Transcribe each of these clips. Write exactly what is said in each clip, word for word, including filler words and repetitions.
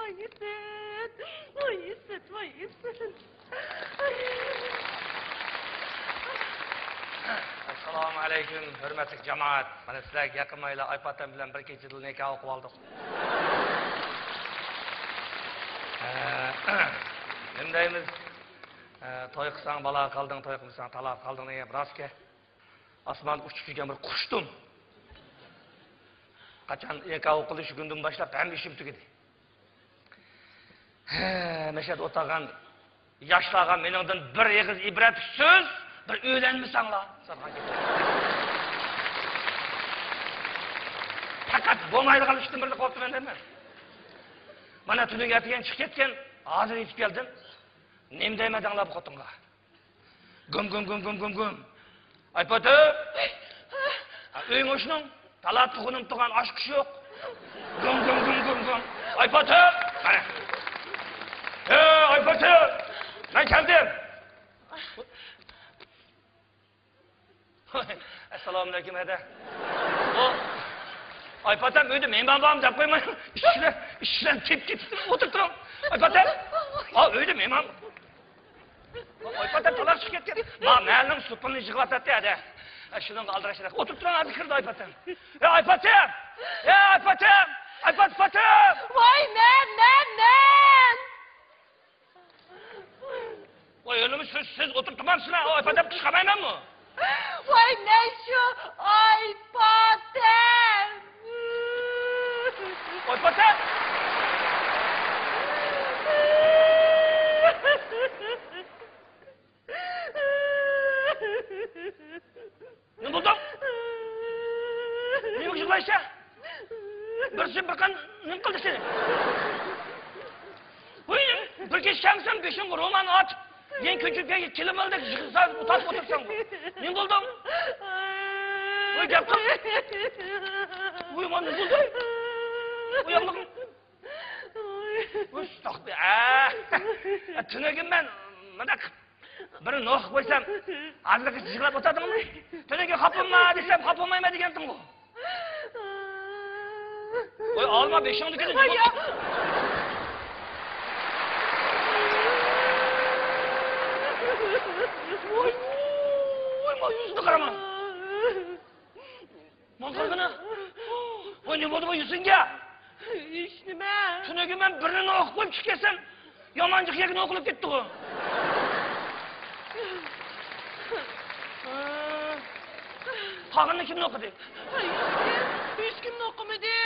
ۋاي ئىسىت، ۋاي ئىسىت، ۋاي ئىسىت. ئەسسالامۇ ئەلەيكۇم، ھۆرمەتلىك جامائەت. مانا سىلەرگە يېقىنمايلا ئايپاتەم بىلەن بىر كېچىدىلا نىكاھ ئوقۇۋالدۇق. ئە، نېمە دەيمىز؟ ئە، توي قىلساڭ بالاغا قالدىڭ، توي قىلمىساڭ تالاغا قالدىڭ دېگەپ راستكەن. ئاسماندا ئۇچۇپ يۈرگەن بىر قۇشتۇم. قاچان نىكاھ ئوقۇلدى، شۇ كۈندىن باشلاپ ھەممە ئىشىم تۈگىدى. ھە، مەشەدە ئولتۇرغان ياشلارغا مېنىڭدىن بىر ئېغىز ئىبرەتلىك سۆز، بىر ئۆيلەنمىسەڭلار. پەقەت بولمايدىغان ئىشتىن بىرنى قورقتۇم ئەمدى مەن. مانا تۈنۈگۈن ئەتىگەن چىقىپ كەتكەن، ھازىر يېتىپ كەلدىم. نېمە دەيمەن دەڭلار بۇ خوتۇنغا؟ گۇم، گۇم، گۇم، گۇم، گۇم، گۇم. ئايپاتىم! ھە، ئۆيۈڭ ئوشنۇڭ؟ تالا تۇغۇنۇم تۇغان ئاشقۇش يوق. گۇم، گۇم، گۇم، گۇم، گۇم. ئايپاتىم! قارا. ھە، ئايپاتىم! مەن كەلدىم. ئەسسالامۇئەلەيكۇم، ھەدە. ئايپاتەم، ئۆيدە مېھمان بارمۇ دەپ قويماي، ئىشىكلەر، ئىشىكلەرنى تېپىپ كېتىپ ئولتۇرۇپ تۇرۇڭ. ئايپاتەم! ئا، ئۆيدە مېھمان. ئايپاتەم تالاق چىقىپ كەتكەن. ما، مەھەللىنىڭ سوپۇنىنى يىغلاتاتتى ھەدە. شۇنىڭغا ئالدىراش ئولتۇرۇپ تۇرۇڭ، ھازىر كىرىدۇ ئايپاتەم. ھە، ئايپاتەم! ھە، ئايپاتەم! ئايپات، پاتەم! ۋاي، مەن، مەن، مەن! ۋاي، ئۆلىمىز سىز، سىز ئولتۇرۇپ تۇرمامسىلەر؟ ئايپاتەم قىچقارمايمەنمۇ؟ ۋاي، مەن شۇ ئايپاتەم! ئايپاتەم! نېمە بولدۇڭ؟ نېمە يىغلايسەن؟ بىرسى بىر قان نېمە قىلدى سېنى؟ ۋۇي، بىر كېچە سەمسەم بېشىڭغا رومان ئاچىپ، يەنە كۆچۈپ كەلگەن كىلىم ئالدەك يىغلىسا، ئۇتاپ ئولتۇرساڭ بۇ. نېمە بولدۇڭ؟ ۋۇي، گەپ قىل. ۋۇي، مانا نېمە بولدى؟ ئۇياقلىقىم. ۋۇي، ئۇستاق بى، ئە. تۈنۈگۈن مەن مۇنداق بىر نوخ قويسام، ھازىرغىچە يىغلاپ ئولتۇردۇڭمۇ؟ تۈنۈگۈن خاپا بولما دېسەم، خاپا بولمايمەن دېگەنتىڭغۇ. ۋاي، ئالما بېشىڭدىكىنى نېمە؟ ۋاي، ۋاي، مانا يۈزىنى قارىما. ماڭغىنا. ۋاي، نېمە بولدى بۇ يۈزۈڭگە؟ ھېچنېمە. تۈنۈگۈن مەن بىرنى نوقۇپ قويۇپ چىقىپ كەتسەم، يامان جىق يەرگە نوقۇلۇپ كەتتىغۇ. قالغىنىنى كىم نوقۇدى؟ ھېچكىم، ھېچكىم نوقۇمىدى.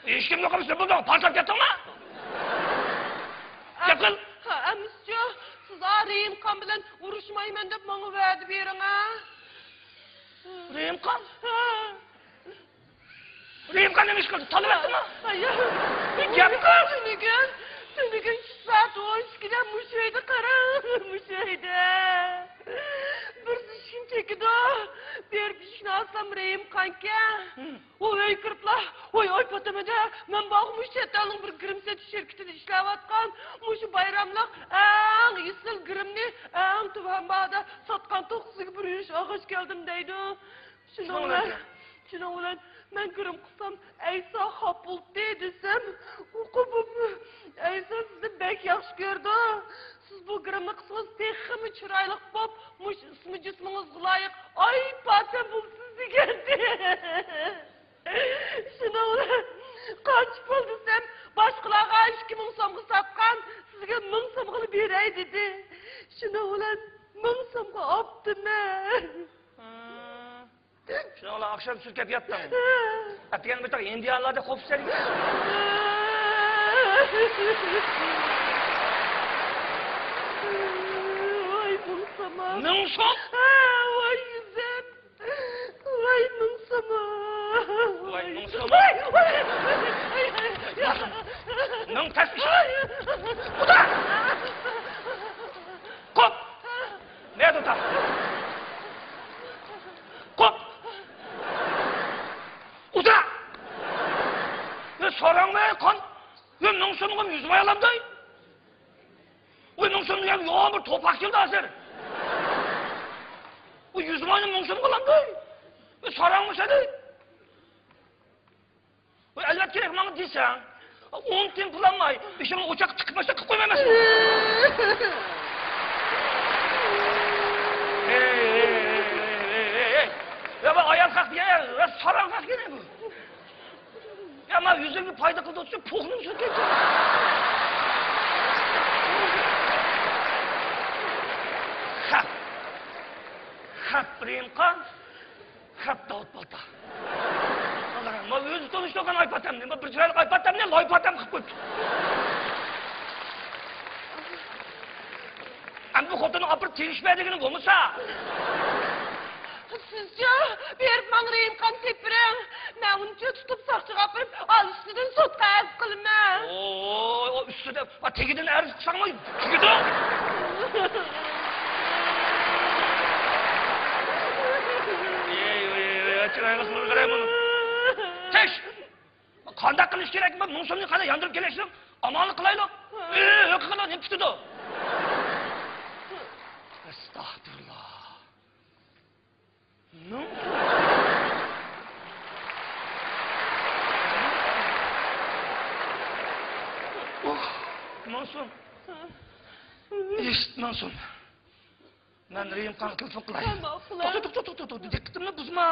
ھېچكىم نوقۇمىسا بولدى، پارتلاپ كەتتىڭما؟ گەپ قىل. ھە، ئەمىسىچۇ، سىز ئا رېھىمخان بىلەن ئۇرۇشمايمەن دەپ ماڭا ۋەدە بېرىڭ، ھە؟ رېھىمخان؟ ھە. رېھىمخان نېمە ئىش قىلدى؟ تالىۋەتتىمۇ؟ ھايا. گەپ قىل. تۈنۈگۈن، تۈنۈگۈن چۈش سائەت ئون ئىككىدە مۇشۇ ئۆيدە قاراڭ، مۇشۇ ئۆيدە. بىرسى ئىشىكنى چېكىدۇ. بېرىپ ئىشىكنى ئاچسام رېھىمخانكەن. ھىم. ئۇ ئۆيگە كىرىپلا، ۋاي، ئايپاتەم ھەدە، مەن بارغۇ مۇشۇ چەت ئەلنىڭ بىر گىرىم سېتىش شىركىتىدە ئىشلەۋاتقان، مۇشۇ بايراملىق ئەڭ ئېسىل گىرىمنى ئەڭ تۆۋەن باھادا ساتقانتۇق، سىزگە بىر يۈرۈش ئالغاچ كەلدىم دەيدۇ. شۇنىڭ بىلەن، شۇنىڭ بىلەن مەن گىرىم قىلسام ئەيسا خاپا بولاتتى دېسەم، ئۇ قوپۇپ، ئەيسا سىزنى بەك ياخشى كۆرىدۇ. سىز بۇ گىرىمنى قىلسىڭىز تېخىمۇ چىرايلىق بولۇپ، مۇشۇ ئىسمى جىسمىڭىزغا لايىق ئايپاتەم بولىسىز دېگەنتى. شۇنىڭ بىلەن قانچە پۇل دېسەم، باشقىلارغا ئىككى مىڭ سومغا ساتقان، سىزگە مىڭ سومغىلا بېرەي دېدى. شۇنىڭ بىلەن مىڭ سومغا ئاپتىمەن. ھىم. شۇنىڭ بىلەن ئاخشام سۈركەپ ياتتىڭ. ئەتىگەن بىر تاق ھىندىيانلاردا قوپۇپ سەن. ۋاي مىڭ سوم. مىڭ سوم؟ ھە، ۋاي يۈزۈم. ۋاي مىڭ سوم. ۋاي مىڭ سوم. ۋاي، ۋاي، ۋاي، ۋاي. مىڭ تەس ئىش. ئۇدا! قوپ! نەدە ئۇدا؟ قوپ! ئۇدا! يا ساراڭمۇ قان؟ يا مىڭ سومغا يۈز ماي ئالامدۇ؟ ۋاي، مىڭ سوم دېگەن يوغان بىر توپاق كېلىدۇ ھازىر. ۋاي، يۈز ماينى مىڭ سومغا ئالامدۇ؟ ۋاي، ساراڭمۇ سېنى؟ ۋاي، ئەلۋەتتە كېرەك ماڭا دېسەڭ. ئون تىيىن پۇلام بار، ئىشىڭنى ئوچاققا تىقىپ ماشىنا قىلىپ قويمايمەنمۇ؟ ھەي، ھەي، ھەي، ھەي، ھەي. يا، بۇ ئايال خەق دېگەن، يا، ساراڭ خەق دېگەن بۇ. يا، مانا يۈزۈمگە پايدا قىلىدۇ، شۇ پوخنىڭ شۇ كەيپى. خەپ. خەپ رېيىمخان، خەپ داۋۇت بالتا. مانا ئۆزى تونۇشتۇرغان ئايپاتەمنى، بىر چىرايلىق ئايپاتەمنى لايپاتەم قىلىپ قويۇپتۇ. ئەمدى بۇ خوتۇننىڭ ئاپىرىپ تېگىشمەيدىغىنى بولمىسا. سىزچۇ؟ بېرىپ ماڭا رېيىمخان تېپىپ بېرىڭ. مەن ئۇنى تۇتۇپ ساقچىغا ئاپىرىپ، ئالدى ئۈستىدىن سوتقا ئەرز قىلىمەن. ئوي، ئۇ ئۈستىدە، ئا، تېگىدىن ئەرز قىلساڭمۇ تېگىدۇ. ئېي، ئېي، ئېي، چىرايلىق بىر قاراي بۇنى. تىش! قانداق قىلىش كېرەك؟ بۇ مىڭ سومنى قانداق ياندۇرۇپ كېلىشنىڭ ئامالىنى قىلايلۇق. ئېي، ھۆكۈم قىلىڭ، نېمە پۈتىدۇ؟ ئەستەغپۇرۇللا. مىڭ سوم. ئۇھ، مىڭ سوم. ئىشت، مىڭ سوم. مەن رېيىمخانغا تېلېفون قىلاي. توختا، توختا، توختا، توختا. دىققىتىمنى بۇزما.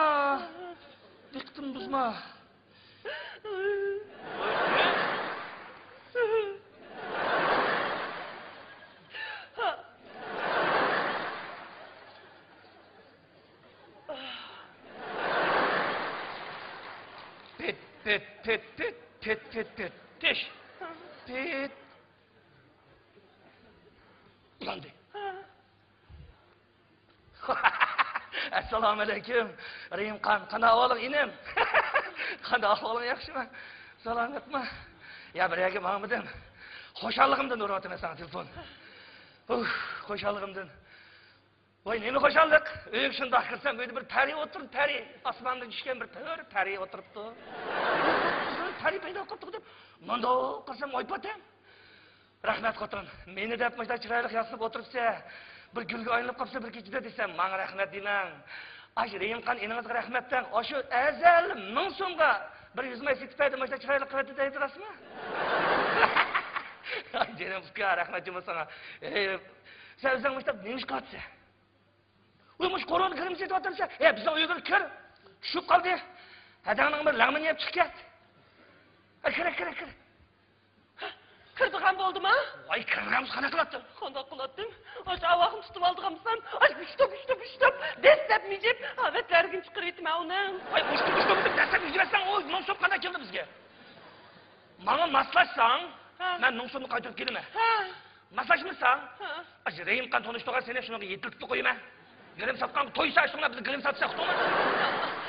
دىققىتىمنى بۇزما. پېت، پېت، پېت، پېت، پېت، پېت، پېت. تىش. پېت. ئۇلاندى. ئەسسالامۇئەلەيكۇم، رېيىمخان. قانداق ئەھۋالىڭ، ئىنىم؟ قانداق ئەھۋالىڭ، ياخشىمۇ؟ سالامەتمۇ؟ يا، بىر يەرگە ماڭمىدىم. خۇشاللىقىمدىن ئۇرۇۋاتىمەن ساڭا تېلېفون. ئۇھ، خۇشاللىقىمدىن. ۋاي، نېمە خۇشاللىق! ئۆيگە شۇنداق كىرسەم، ئۆيدە بىر پەرى ئولتۇرىدۇ، پەرى. ئاسماندىن چۈشكەن بىر تۆۋەر پەرى ئولتۇرۇپتۇ. پەرى پەيدا قىپتۇ دەپ، مۇنداق قارىسام، ئايپاتەم. رەھمەت، خوتۇن. مېنى دەپ مۇشۇنداق چىرايلىق ياسىنىپ ئولتۇرۇپسە، بىر گۈلگە ئايلىنىپ قاپسە بىر كېچىدە دېسەم، ماڭا رەھمەت دېمەڭ. ئاشۇ رېيىمخان ئىنىڭىزغا رەھمەت دەڭ. ئاشۇ ئەزەل مىڭ سومغا بىر يۈز ماي سېتىپ بەردى، مۇشۇنداق چىرايلىق قىلىۋەتتى دەيدۇ، راستمۇ؟ جېنىم ئۇكا، رەھمەت جۇمۇ ساڭا. ئەي، سەن ئۆزۈڭ مۇشۇنداق نېمە ئىش قىلىۋاتىسەن؟ ۋاي، مۇشۇ كورونا گرىم سېتىۋاتامسەن؟ ھە، بىزنىڭ ئۆيگە كىر. چۈشۈپ قالدى. ھەدەڭنىڭ بىر لەڭمىنى يەپ چىقىپ كەت. ھە، كىر، كىر، كىر. كىرىدىغان بولدىما؟ ۋاي، كىرىدىغان بولسا قانداق قىلاتتىڭ؟ قانداق قىلاتتىم؟ ئاشۇ ئاۋاقنى تۇتۇۋالىدىغان بولسام، ئاشۇ بۇشتۇپ، بۇشتۇپ، بۇشتۇپ، دەسسەپ مىجىپ، ھاۋەتلەرگىنى چىقىرىۋېتىمەن ئۇنىڭ. ۋاي، بۇشتۇپ، بۇشتۇپ دەسسەپ مىجىۋەتسەڭ، ئۇ مىڭ سوم قانداق كېلىدۇ بىزگە؟ ماڭا ماسلاشساڭ، ھە. مەن مىڭ سومنى قايتۇرۇپ كېلىمەن. ھە. ماسلاشمىساڭ، ھە. ئاشۇ رېيىمخان تونۇشتۇرغان سېنى شۇنىڭغا يېتىلتىپ قويىمەن. گىرىم ساتقانغا تويسا، شۇڭا بىز گىرىم ساتساق توغرا.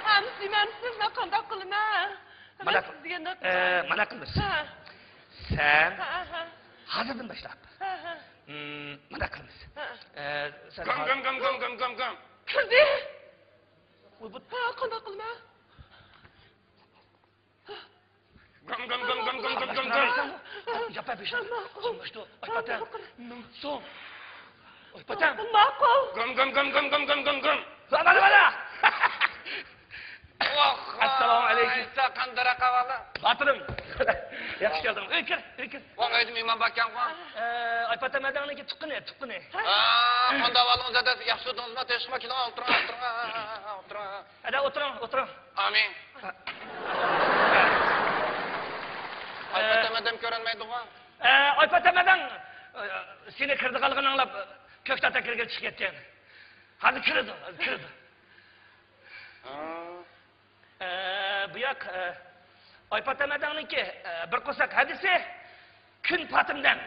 ئەمىسە دېمەمسىز، مەن قانداق قىلىمەن؟ مانا، مەن سىز دېگەندەك ئە، قىلىمەن. مانا قىلىمىز. ھە. سەن ھە، ھە. ھازىردىن باشلاپ. ھە، ھە. مم، مانا قىلىمىز. ھە. ئە، سەن گام، ھازىر گام، گام، گام، گام، گام، گام. كىردى. ۋاي، بۇ ھە، قانداق قىلىمەن؟ گام، گام، گام، گام، گام، گام، گام. ياپا بېشىڭ. ماقۇل. سىڭلىشتۇ. ئايپاتەم. ماقۇل. مىڭ سوم. ئايپاتەم. ماقۇل. گام، گام، گام، گام، گام، گام، گام، گام. ۋا، مانا، مانا. ۋاھ، ئەسسالامۇ ئەلەيكۇم. ئەيسا، قانداق ئەھۋالىڭ؟ باتۇرۇم. ياخشى كەلدىڭ. ئۆيگە كىر، ئۆيگە كىر. ۋاڭ، ئۆيدە مېھمان باركەنغۇ. ئە، ئايپاتەم ھەدەڭنىڭكى تۇغقىنى، تۇغقىنى. ھە، قانداق ئەھۋالىڭىز، دادە؟ ياخشى تۇردىڭىزمۇ؟ تىنچلىقمۇ؟ كېلىڭ، ئولتۇرۇڭ، ئولتۇرۇڭ، ئولتۇرۇڭ. ھەدە، ئولتۇرۇڭ، ئولتۇرۇڭ. ئامىن. ئايپاتەم ھەدەم كۆرۈنمەيدىغۇ. ئە، ئايپاتەم ھەدەڭ، ئە، سېنى كىرىدىغانلىقىنى ئاڭلاپ، كۆك تاتا كىرگىلى چىقىپ كەتكەن. ھازىر كىرىدۇ، ھازىر كىرىدۇ. ھا. ئە، بۇ ياق، ئە، ئايپاتەم ھەدەڭنىڭكى، ئە، بىر قورساق ھەدىسى. كۈن پاتىمدەم.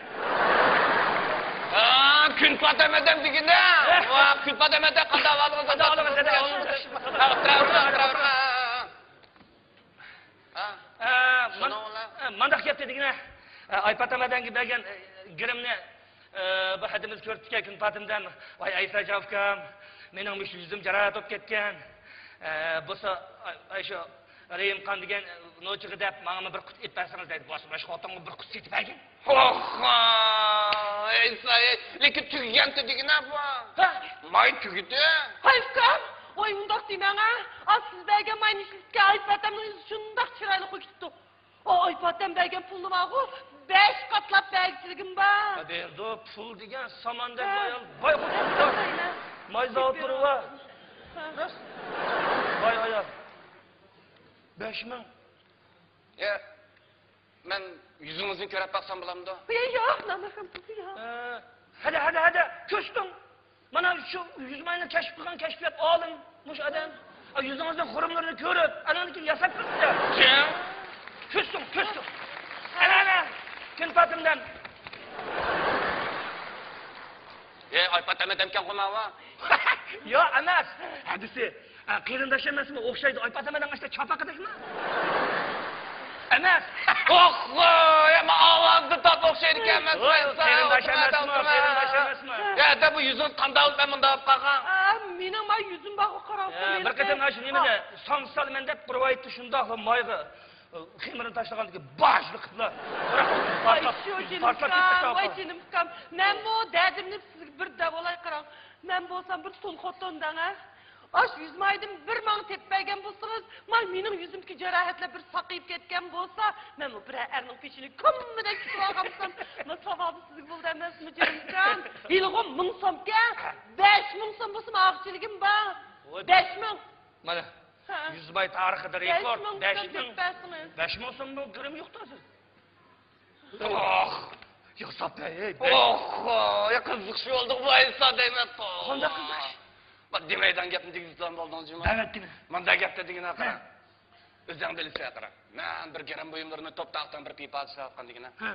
ھا، كۈن پاتىمدەم دېگىنە. ۋا، كۈن پاتىمدەم قانداق ئەھۋالىڭىز؟ قانداق ئەھۋالىڭىز، دادە؟ ھا، ئولتۇرۇڭ، ئولتۇرۇڭ. ھا، ھا، ھا. ھا، ھا، ھا. ھا، ھا، مان-، شۇنىڭ بىلەن. ھا، مانداق گەپتە دېگىنە. ھا، ئايپاتەم ھەدەڭگە بەرگەن، ئە، گىرىمنى، ئە، بۇ ھەدىمىز كۆرۈپتىكەن كۈن پاتىمدەم. ۋاي ئەيسا جان ئۇكام، مېنىڭ مۇشۇ يۈزۈم جاراھەت بولۇپ كەتكەن. ئە، بولسا، ئاي، ئاي، شۇ رېيىمخان دېگەن نوچىغا دەپ، ماڭىمۇ بىر قۇت ئېلىپ بەرسىڭىز دەيدۇ. بولسا، مانا شۇ خوتۇنغا بىر قۇت سېتىپ بەرگىن. ئوخ، ئەيسا، لېكىن تۈگىگەنتى دېگىنە بۇ. ھە؟ ماي تۈگىدى. ھاي ئۇكام، ۋاي ئۇنداق دېمەڭ ھە. ئا، سىز بەرگەن ماينى ئىشلىتىپ كەلگەن ئايپاتەمنىڭ يۈزى شۇنداق چىرايلىق بولۇپ كېتىپتۇ. ئاي پاتەم بەرگەن پۇلنى بارغۇ، بەش قاتلاپ بەرگۈچىلىكىم بار. ھە، بېرىدۇ، پۇل دېگەن ساماندەك ھە. ئايال. باي خوتۇن، ماي زاۋۇتلىرى بار. ھە. راست. باي ئايال. بەش مىڭ. يا، مەن يۈزىڭىزنى كۆرۈپ باقسام بولامدۇ؟ يا، ياق، نامەھرەم قىز، ياق. ھە. ھەدە، ھەدە، ھەدە، كۆستۈڭ. مانا شۇ يۈز ماينى كەشىپ قىلغان كەشپىيات ئالىم، مۇشۇ ئادەم. ئا، يۈزىڭىزنىڭ خۇرۇملىرىنى كۆرۈپ، ئانىڭدىن كېيىن ياساپ بېرىپتۇ. كىم؟ كۆستۈڭ، كۆستۈڭ. ئەنە، ئەنە، كۈن پاتىمدىن. ئەي، ئاي پاتەم ئادەمكەنغۇ ماۋۇ. ياق، ئەمەس. ھەدىسى. ھە، قېرىنداش ئەمەسمۇ؟ ئوخشايدۇ. ئاي پاتەم ئادەم ئاشتا چاپاقىدەكمۇ؟ ئەمەس. ئوخ، يا، ما ئاۋازدا تاپ ئوخشايدىكەن ئەمەس. ۋاي، قېرىنداش ئەمەسمۇ؟ قېرىنداش ئەمەسمۇ؟ يا، دە بۇ يۈزۈڭ قانداق بولۇپ مەن مۇنداق بولۇپ قالغان؟ ئا، مېنىڭ ما يۈزۈم بارغۇ قاراۋۇ. ھە، بىر قېتىم ئاشۇ نېمىنى، ساڭزا سالىمەن دەپ قۇرۇۋايتتى شۇنداقلا مايغا. خېمىرنى تاشلىغاندىكىن باش قىپلا. ۋاي شۇ جېنىم ئۇكام، ۋاي جېنىم ئۇكام. مەنمۇ دەردىمنى سىزگە بىر دەۋالاي قاراڭ. مەن بولسام بىر تۇل خوتۇن دەڭە. ئاش يۈز مايدىن بىر ماڭ تېپىپ بەرگەن بولسىڭىز، ماي مېنىڭ يۈزۈمدىكى جاراھەتلەر بىر ساقىيىپ كەتكەن بولسا، مەنمۇ بىرەر ئەرنىڭ پېشىنى كۈممىدەك تۇتۇپ ئالغان بولسام، ما ساۋابى سىزگە بولدى ئەمەسمۇ جېنىم ئۇكام؟ ھېلىغۇ مىڭ سومكەن، بەش مىڭ سوم بولسىمۇ ئاغىچىلىكىم بار. ۋاي. بەش مىڭ. مانا. ھە. يۈز ماي تارىخىدا رېكورت. بەش مىڭ سوم دەپ بەرسىڭىز. بەش مىڭ سومدىن كىرىم يوقتا ھازىر. ئوھ! ياساپ بەر، ھەي، بەر. ئوھ! يا قىزىق شۇ بولدى بۇ ئەيسا دەيمەن. قانداق قىزىق؟ بۇ دېمەيدىغان گەپنى دېگۈزۈپ بولدۇڭ جۇما. دەۋەتتىڭە. مۇنداق گەپ دېدىڭە قارا. ھە. ئۆزۈڭ بىلىسەن قارا. مەن بىر گىرىم بۇيۇملىرىنى توپ تاقىتىڭ بىر پىپا سېتىۋاتقان دېگىنە. ھە.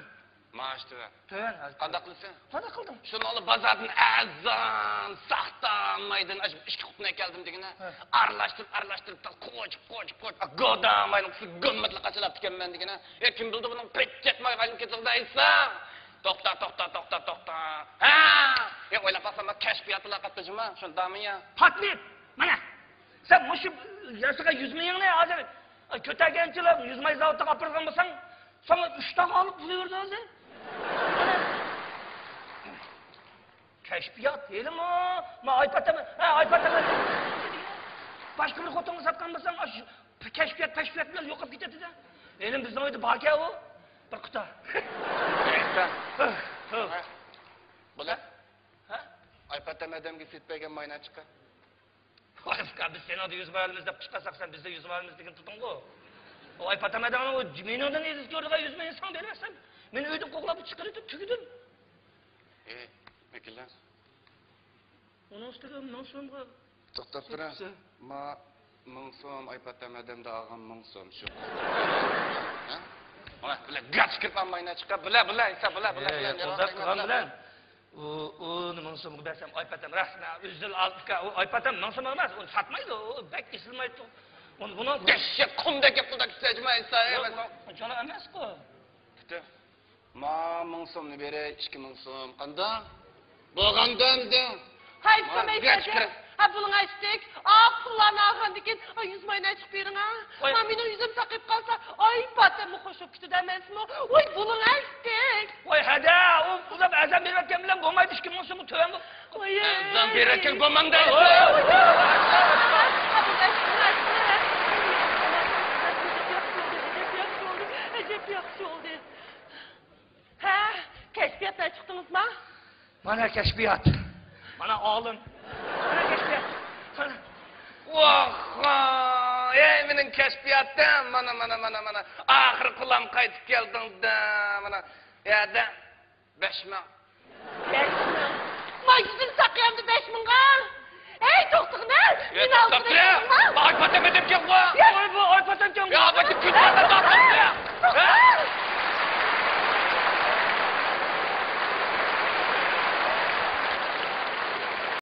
مائاش تۆۋەن. تۆۋەن ھازىر. قانداق قىلىسەن؟ قانداق قىلدىڭ؟ شۇنىڭلا بازاردىن ئەرزان، ساختا مايدىن ئاشۇ ئىككى قۇتىنى ئەكەلدىم دېگىنە. ھە. ئارىلاشتۇرۇپ، ئارىلاشتۇرۇپ، قوچۇپ، قوچۇپ، قوچۇپ، گودا ماينىڭ ئۈستىگە گۈممىتلا قاچىلاپ تىكەنمەن دېگىنە. يا، كىم بىلدى بۇنىڭ پېتچەك مايغا ئايلىنىپ كېتىدۇ دەيسەن؟ توختا، توختا، توختا، توختا. ھە! يا، ئويلاپ باقسام، مەن كەشپىياتلا قاپتۇ جۇما، شۇنداقمۇ يا؟ پاتنىپ! مانا! سەن مۇشۇ ياسىغان يۈز مىڭىڭنى ھازىر كۆتەرگەنچىلا يۈز ماي زاۋۇتىغا ئاپىرىدىغان بولساڭ، ساڭا ئۈچ تاغا ئالىپ بولۇۋېرىدۇ ھازىر. كەشپىيات، ھېلىمۇ، ما ئايپاتەم، ھە، ئايپاتەم. باشقا بىر خوتۇنغا ساتقان بولساڭ، ئاشۇ كەشپىيات، پەشپىيات بىلەن يوقاپ كېتەتتى-دە. ھېلىم بىزنىڭ ئۆيدە باركەن ئۇ. بىر قۇتا. ھە، ھە. بۇلار؟ ھە؟ ئايپاتەم ئادەمگە سېتىپ بەرگەن ماينى چىقار. ۋاي ئۇكا، بىز سېنىڭدە يۈز ماي ئالىمىز دەپ قىچقارساق، سەن بىزدە يۈز ماي ئالىمىز دېگىنى تۇتتۇڭغۇ. ئۇ ئايپاتەم ئادەمنىڭ ئۇ مېنىڭدىن ئېزىز كۆرىدىغان يۈز ماينى ساڭا بېرىۋەتسەم، مېنى ئۆيدىن قوغلاپ چىقىرىدۇ، تۈگىدىم. ئى، ۋەكىللەر. ئۇنىڭ ئۈستىگە مىڭ سومغا توختاپ تۇرە. ما مىڭ سوم، ئايپاتەم ئادەمدە ئالغان مىڭ سوم شۇ. ھە؟ مانا بىلە گاچ كىرىپ ئالماينا چىقار. بىلە، بىلە، ئىسا بىلە، بىلە، ئە، بىلە، ياق، ئۇنداق قىلغان بىلەن. ئۇ، ئۇنى مىڭ سومغا بەرسەم، ئايپاتەم راستىنە ئۆزى ئالىدىكەن. ئۇ ئايپاتەم مىڭ سوم ئەمەس، ئۇنى ساتمايدۇ. ئۇ بەك ئېسىلمايدۇ. ئۇنى، بۇنىڭ دەھشەت قۇمدەك گەپ قىلدى، كۈچلەيدىما ئىسا، ئەمەس. ئۇنچىلا ئەمەسقۇ. ما مىڭ سومنى بېرەي، ئىككى مىڭ سوم. قانداق؟ بولغاندا ئەمدى. ھەي، ما سۆمەي گەچ سەدە. كىرە. ھە، بۇلۇڭ ئەشتىك. ئا، پۇللارنى ئالغاندىن كېيىن، ئا، يۈز ماينى ئېچىپ بېرىڭ، ھە. قوي. ما مېنىڭ يۈزۈم ساقىيىپ قالسا، ئاي، پاتەممۇ خوش بولۇپ كېتىدۇ ئەمەسمۇ؟ ۋاي، بۇلۇڭ ئەشتىك. ۋاي، ھەدە، ئۇ، ئۇلار ئەرزان بېرىۋەتكەن بىلەن بولمايدۇ، ئىككى مىڭ سوممۇ تۆۋەن بۇ. ئەرزان بېرىۋەتكەن بولمامدا. ۋاي، ۋاي، ۋاي. ئەجەب ياخشى بولدى، ئەجەب ياخشى بولدى. ھە، كەشپىياتتىن چىقتىڭىزما؟ مانا كەشپىيات. مانا ئالىم. مانا كەشپىيات. مانا. ۋاھ، ۋاھ. ئەي، مېنىڭ كەشپىياتىم. مانا، مانا، مانا، مانا. ئاخىرى قۇلام قايتىپ كەلدىڭ-دە. مانا. يەدە. بەش مىڭ. بەش مىڭ. ما يۈزۈم ساقىيامدۇ بەش مىڭغا؟ ھەي، توختىغىن، ھە! يا، مېنى توختاپ ئالدىڭىز تۇرە. بەش مىڭغا؟ ئايپاتەم ئادەمكەنغۇ. يا. ۋاي، بۇ ئايپاتەمكەنغۇ. يا، بەكى كۈچلۈك ئادەم.